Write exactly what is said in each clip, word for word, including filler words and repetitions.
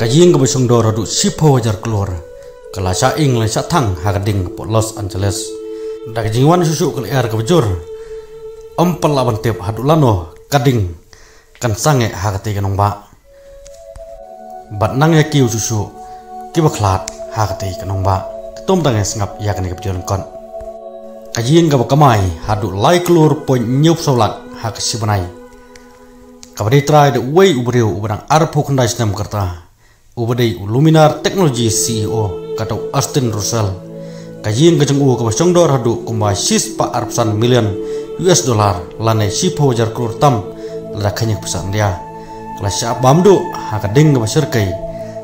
Ka ïing kaba shongdor haduh shiphew hajar klur ka la shah ing la shah thang ha ka ding hapoh Los Angeles. Da ka jingwan shuh shuh ka lyer kaba jur, ym pat lah ban tip haduh lano ka ding kan sangeh ha katei ka nongbah. Bad nang ïa kiew shuh shuh kiba khlad ha katei ka nongbah. Ka tom dang ïa sngap ïa kane ka video lyngkot. Ka ïing kaba kamai haduh lai klur point hynñiew phew saw lak ha ka shi bnai, kaba dei trai da uwei u briew uba dang arphew khyndai snem ka rta, uba dei u Luminar Technology C E O, ka dei u Austin Russell. Ka ïing ka jong u kaba shongdor haduh kumba shispah arphew san million U S dollar lane shiphew hajar klur tam lada kheiñ ïa ka pisa India, ka la shah bam duh ha ka ding kaba shyrkhei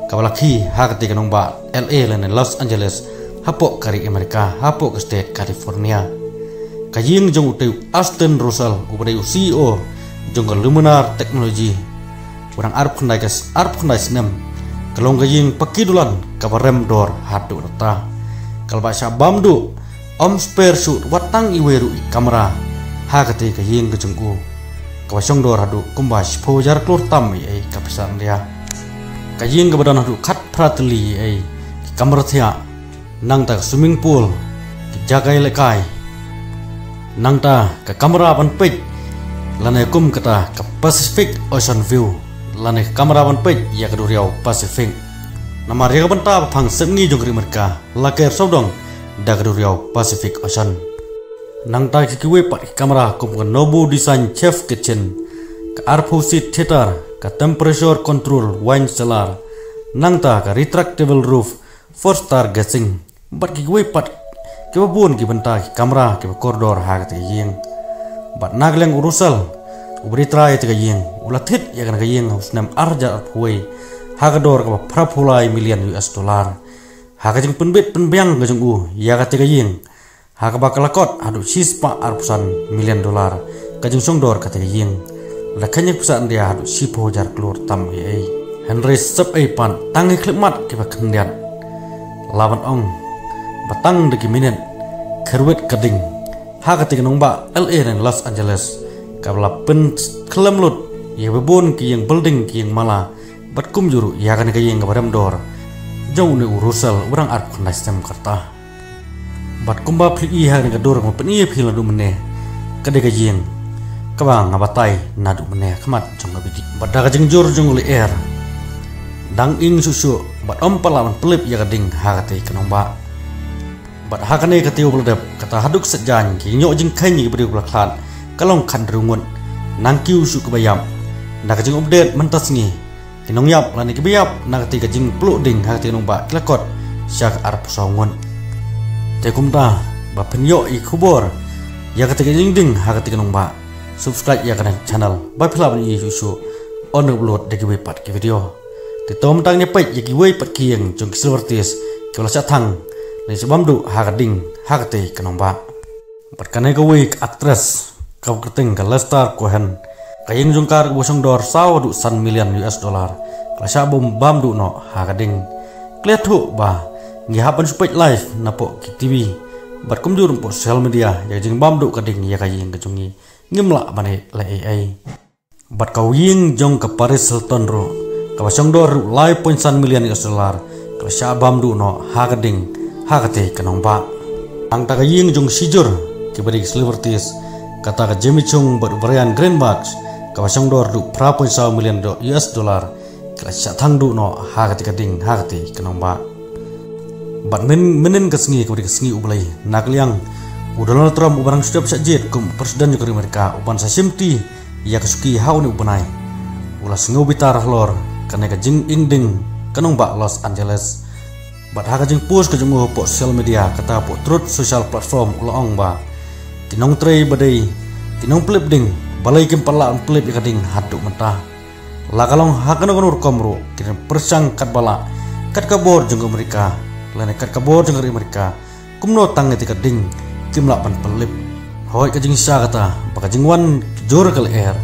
kaba la khie ha katei ka nongbah L A lane Los Angeles, hapoh ka ri Amerika, hapoh ka state California. Ka ïing jong utei u Austin Russell, uba dei u C E O jong ka Luminar Technology, u dang arphew khyndai ka s-, arphew khyndai snem, ka long ka ïing paki dulan kaba rem dor haduh katta. Ka la ba shah bam duh, ym spare shuh wat tang iwei ruh i kamra ha katei ka ïing ka jong u, kaba shongdor haduh kumba shiphew hajar klur tam ei ei ka pisa India. Ka ïing kaba don haduh khatphra tylli ei ei ki kamra thiah, nangta ka swimming pool, ki jaka ïalehkai, nangta ka kamra ban peit, lane kum kata ka Pacific Ocean View, lane ka kamra ban peit ïa ka duriaw Pacific. Namar ïa ka bynta ba phang sepngi jong ka ri Amerika la ker sawdong da ka duriaw Pacific Ocean. Nangta ki kiwei pat ki kamra kum ka Nobu Design Chef Kitchen, ka arphew seat theater, ka temperature control wine cellar, nangta ka retractable roof for stargazing. Bad ki kiwei pat kiba bun ki bynta ki kamra kiba kordor ha katei ka ïing. Bad na ka liang u Russell, uba dei trai ïa katei ka ïing, u la thied ïa kane ka ïing ha u snem ar hajar arphew wei ha ka dor kaba phraphew lai million U S dollar. Ha ka jingpynbit pynbiang ka jong u ïa katei ka ïing, ha kaba ka la kot haduh shispah arphew san million dollar ka jingshongdor katei ka ïing, la kheiñ ïa ka pisa India haduh shiphew hajar klur tam ei ei. Hynrei sep ei pat tang ki khyllipmat kiba khyndiat, la ban ong ba tang da ki minit, kyrwit ka ding ha katei ka nongbah L A lane Los Angeles, kaba la pynkhlem lut ïa kiba bun ki ïing building, ki ïing mala, bad kumjuh ruh ïa kane ka ïing kaba rem dor jong une u Russell uba dang arphew khyndai snem ka rta. Bad kumba phi ïohi ha kane ka dur kaba pyni ïa phi naduh mynne, ka dei ka ïing kaba nga batai naduh mynne ha khmat jong ka video. Bad da ka jingjur jong u lyer, dang ing shuh shuh, bad ym pat lah ban pynlip ïa ka ding ha katei ka nongbah. Bad ha kane ka taïew ba la dep, kata haduh ka sngi ki ïoh jingkheiñ ïa ki briew ba la khlad ka long khathynriew ngut. Nang kiew shuh kiba ïap. Na ka jingupdate mynta sngi, ki nongïap lane kiba ïap na katei ka jingpluh ding ha katei ka nongbah ki la kot sha ka arphew saw ngut. Te kumta, ba phin ïoh ïa ki khubor ïa katei ka jingding ha katei ka nongbah, subscribe ïa kane ka channel ba phin lah ban ïohi shuh shuh ban upload da kiwei pat ki video. Te to mynta ngin ïa peit ïa kiwei pat ki ïing jong ki celebrities kiba la shah thang lane shah bam duh ha ka ding ha katei ka nongbah. Bad kane kawei ka actress kaba kyrteng ka Lester Cohen, ka ïing jong ka kaba shongdor saw haduh san million U S dollar ka la shah bam, bam duh noh ha ka ding. Khlem thuh ba ngi hap ban shu peit live napoh ki T V bad kumjuh ruh napoh social media ïa ka jingbam duh ka ding ïa ka ïing ka jong ngi, ngim lah ban leh ei ei. Bad ka ïing jong ka Paris Hilton ruh, kaba shongdor ruh lai point san million U S dollar, ka la shah bam duh noh ha ka ding ha katei ka nongbah. Nangta ka ïing jong shijur kiba dei ki celebrities, kata ka Jimmy Choo bad u Brian Greenberg, kaba shongdor ruh phra point saw million do-, U S dollar, ka la shah thang duh noh ha katei ka ding ha katei ka nongbah. Bad myn-, mynhynnin ka sngi kaba dei ka sngi U Blei, na ka liang u Donald Trump uba dang shu dep shah jied kum u president jong ka ri Amerika, u ban sa shimti ïa ka shuki ha une u bnai, u la sngew bitar halor kane ka jinging ding ka nongbah Los Angeles. Bad ha ka jingpost ka jong u hapoh social media, kata hapoh Truth Social platform, u la ong ba ki nongtrei ba dei ki nongpynlip ding balei kim pat lah ban pynlip ïa ka ding haduh mynta. La ka long ha kano kano rukom ruh, kin pyrshang katba lah, kat ka bor jong ka Amerika lane kat ka bor jong ka ri Amerika, kumno tang ïa katei ka ding kim lah ban pynlip. Hooid, ka jingshisha kata ba ka jingwan jur ka lyer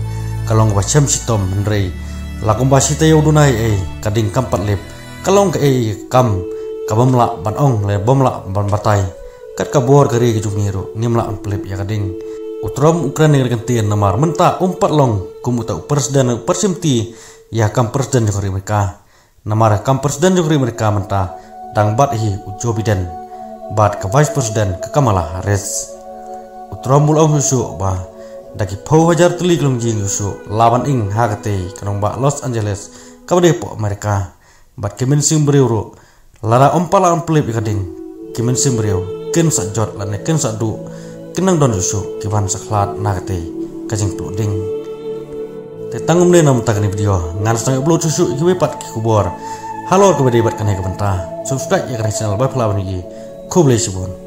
ka long kaba shem shitom, hynrei la kumba shi taïew duna ei ei ka ding kam pat lip, ka long kaei ka kam ka bym lah ban ong lane bym lah ban batai. Kat ka bor ka ri ka jong ngi ruh ngim lah ban pynlip ïa ka ding. U Trump u kren ïa kane ka ktien namar mynta um pat long kum uta u president uba shimti ïa ka kam president jong ka ri Amerika. Namar kam president jong ka ri Amerika mynta dang bat hi u Joe Biden bad ka vice president ka Kamala Harris. U Trump u la ong shuh shuh ba da ki phew hajar tylli ki longïing shuh shuh la ban ing ha katei ka nongbah Los Angeles kaba dei hapoh Amerika. Bad ki mynsiem briew ruh lada ym pat la pynlip ïa ka ding, ki mynsiem briew kin sa jot lane kin sa duh, kin nang don shuh shuh ki ban sa khlad na katei ka jingpluh ding. Te tang kumne na mynta kane ka video, ngan sa nang upload shuh shuh ïa kiwei pat ki khubor halor kaba dei bad kane ka bynta. Subscribe ïa kane ka channel ba phi lah ban ïohi. Khublei shibun.